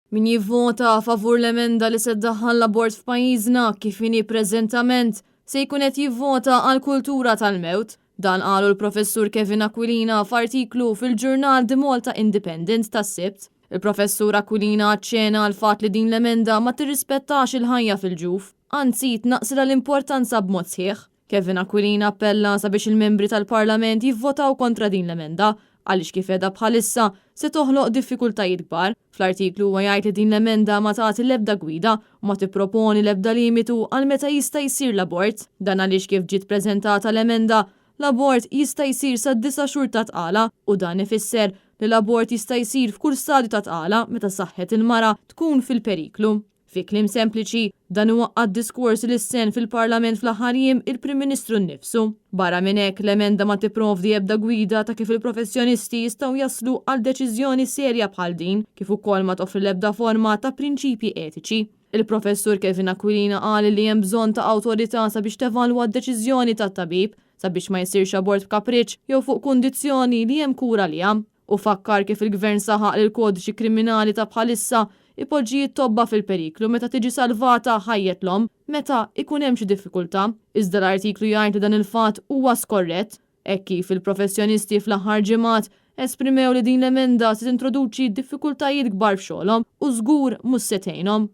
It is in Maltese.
Min jivvota favur l-emenda li se ddaħħal l-abort f'pajjiżna kif inhi preżentament se jkun qed jivvota għal kultura tal-mewt. Dan qalu l-Professur Kevin Aquilina f'artiklu fil-ġurnal The Malta Independent tas-Sibt. Il-Professur Aquilina aċċena għall-fatt li din l-emenda ma tirrispettax il-ħajja fil-ġuf, anzi tnaqqsilha l-importanza b'mod sħiħ. Kevin Aquilina appella sabiex il-membri tal-Parlament jivvotaw kontra din l-emenda għaliex kif qiegħda bħalissa se toħloq diffikultajiet kbar. Fl-artiklu huwa jgħid li din l-emenda ma tagħti l-ebda gwida u ma tipproponi l-ebda limitu għal meta jista' jsir l-abort. Dan għaliex kif ġiet preżentata l-emenda, l-abort jista' jsir sad-disa' xhur ta' tqala u dan ifisser li l-abort jista' jsir f'kull stadju ta' tqala meta saħħet il-mara tkun fil-periklu. Fi kliem sempliċi, dan iwaqqa' d-diskors li lissen fil-Parlament fl-aħħar jiem il-Prim Ministru nnifsu. Barra minn hekk, l-emenda ma tipprovdi ebda gwida ta' kif il-professjonisti jistgħu jaslu għal deċiżjoni serja bħal din, kif ukoll ma toffri l-ebda forma ta' prinċipji etiċi. Il-Professur Kevin Aquilina qal li hemm bżonn ta' awtorità sabiex tevalwa d-deċiżjoni tat-tabib sabiex ma jsirx abort b'kapriċċ jew fuq kundizzjoni li hemm kura għaliha. Hu fakkar kif il-Gvern saħaq li l-kodiċi kriminali ta' bħalissa ipoġġi t-tobba fil-periklu meta tiġi salvata ħajjet l-omm meta ikun hemm xi diffikultà. Iżda l-artiklu jgħid li dan il-fatt huwa skorrett, hekk kif il-professjonisti fl-aħħar ġimgħat esprimew li din l-emenda se tintroduċi diffikultajiet kbar f'xogħolhom u żgur mhux se tgħinhom.